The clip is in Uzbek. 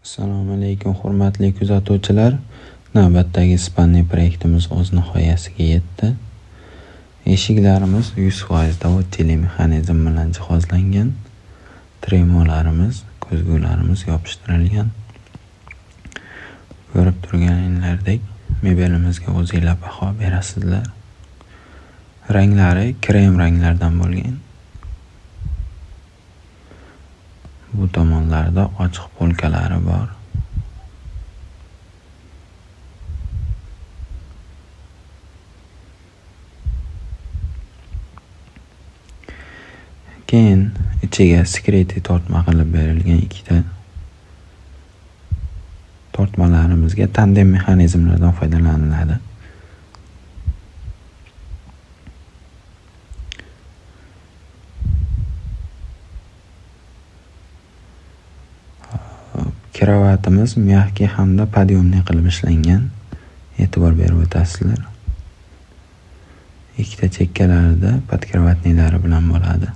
Assalomu alaykum, hurmatli kuzatuvchilar. Navbatdagi спальный proyektimiz o'z nihoyasiga yetdi. Eshiklarimiz 100% доводчик li mexanizm bilan jihozlangan. Tremolarimiz, ko'zgularimiz yopishtirilgan. Ko'rib turganinglardek, mebelimizga o'zinglar baho berasizlar. Ranglari krem ranglardan bo'lgan. Bu tomonlarda ochiq polkalari bor. Keyin ichiga скрытый tortma qilib berilgan, ikkita tortmalarimizga tandem mexanizmlardan foydalaniladi. Kravatimiz мягкий hamda подъемный qilib ishlangan. E'tibor berib o'tasizlar. Ikkita chekkalarida подкроватный lari bilan bo'ladi.